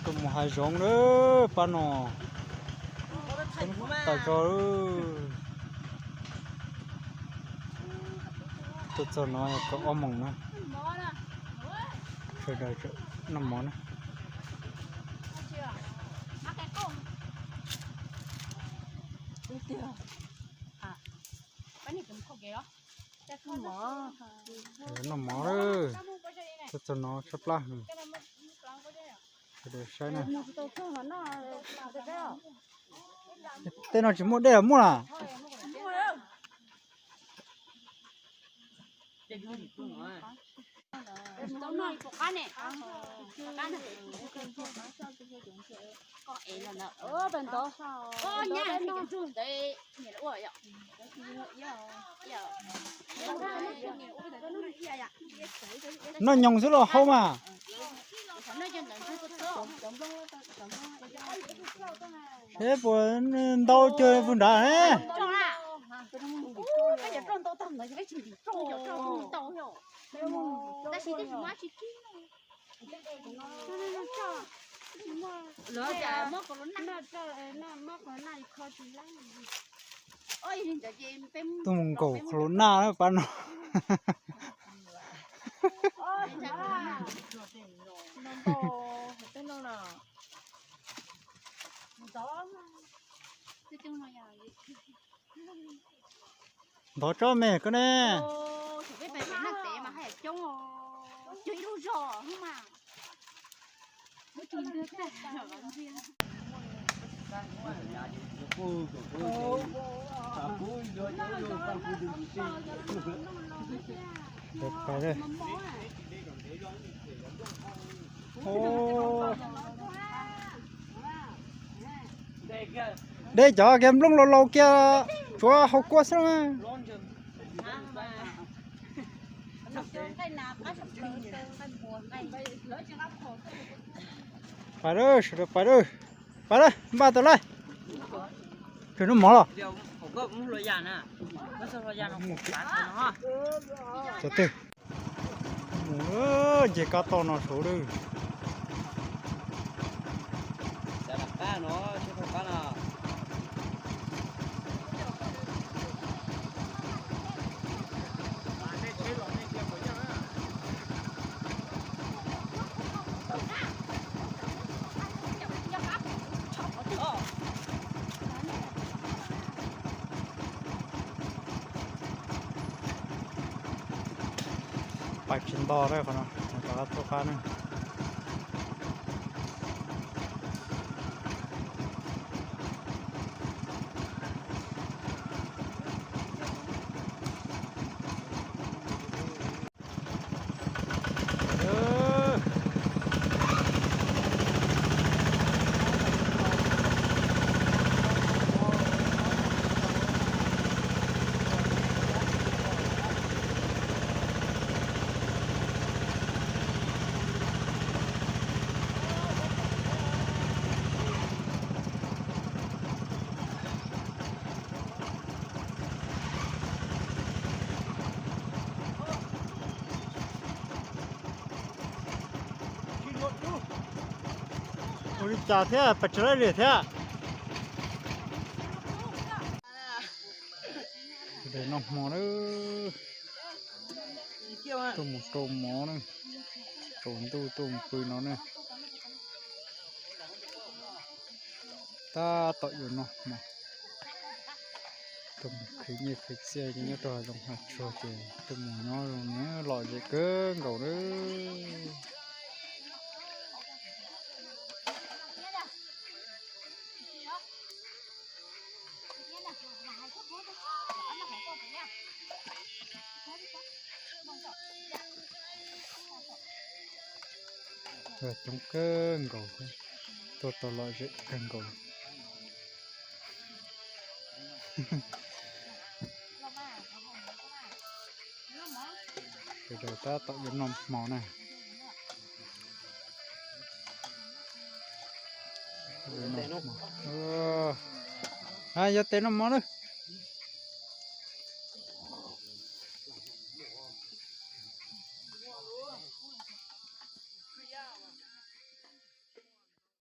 Tuaj mus hav zoov lawm pab no. Tag zog lawm. Tuaj txog no yog kaum ob moos na. Sawv daws noj mov na. Noj mov lawm. Tuaj txog no tshaib plab. Sawv daws saib na. Tej no tsis muaj dej los muaj na. Noj nyoos xwb los haus mas. Seb puas ntau cuag puag nrad ne. Tuaj mus nkaum corona na pab no. Ntov tsob me koj ne. Pais, pais. Dej cov kiag nplooj laus laus kiag, tsuav haus kua xwb na. Pais lawm, sawv daws pais lawm. Pais lawm, npaj tau lawm. Tsis noj mov los? Cov twg? Mus nce kab toj no saud lawm. Pais tsis nto na, qhov no rov qab tuaj qab na. Ua li cas thiab, pes tsawg lab li thiab? Sawv daws noj hmo na. Tuaj mus rau mov na. Tsaus ntuj tuaj mus pw no na. Tab tom yuav noj hmo. Tuaj mus khwv nyiaj khwv txiaj nyob rau hav zoov hav tsuag ces tuaj mus nyob zoo na, lom zem kawg nkaus na. Coob kawg nkaus, tuaj tau lom zem kawg nkaus. Sawv daws tab tom yuav noj hmo na. Yuav tes noj hmo na.